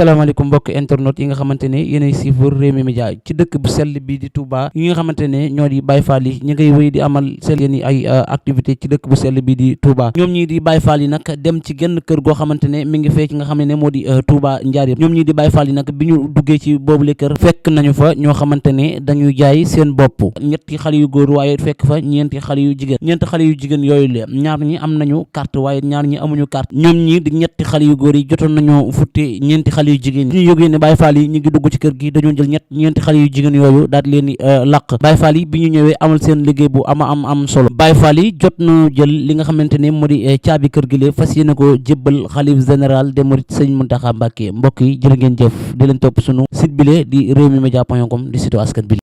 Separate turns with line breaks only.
asalaamaaleykum mbokk internet yi nga xamante ne yéenay suivre Rewmi Média ci dëkk bu sell bi di Touba yi nga xamante ne ñoo di Baye Fall yi ñi ngay wéy di amal seen yéen ay activité ci dëkk bu sell bi di Touba ñoom ñii di Baye Fall yi nag dem ci genn kër goo xamante ne mi ngi fee ci nga xam ne moo di Touba Njaaréem ñoom ñii di Baye Fall yi nag bi ñu duggee ci boobule kër fekk nañu fa ñoo xamante ne dañuy jaay seen bopp ñetti xale yu góor waaye fekk fa ñeenti xale yu jigéen ñeenti xale yu jigéen yooyu le ñaar ñi am nañu carte waaye ñaar ñi amuñu carte ñoom ñii di ñetti xale yu góor yi jotoon nañoo futti ñeenti xale yu jigéen ñu yógee ne Baye Fall yi ñu ngi dugg ci kër gi dañoo jël ñeenti xale yu jigéen yooyu daal di leen di làq Baye Fall yi bi ñu ñëwee amal seen liggéey bu am solo Baye Fall yi jot na jël li nga xamante ne moo di caabi kër gi le fas yéene ko jébbal xalif général des mourides Sëñ Mountakha Mbacké mbokk yi jërë ngeen jëf di leen topp sunu site bile di rewmimedia.com di site askan bi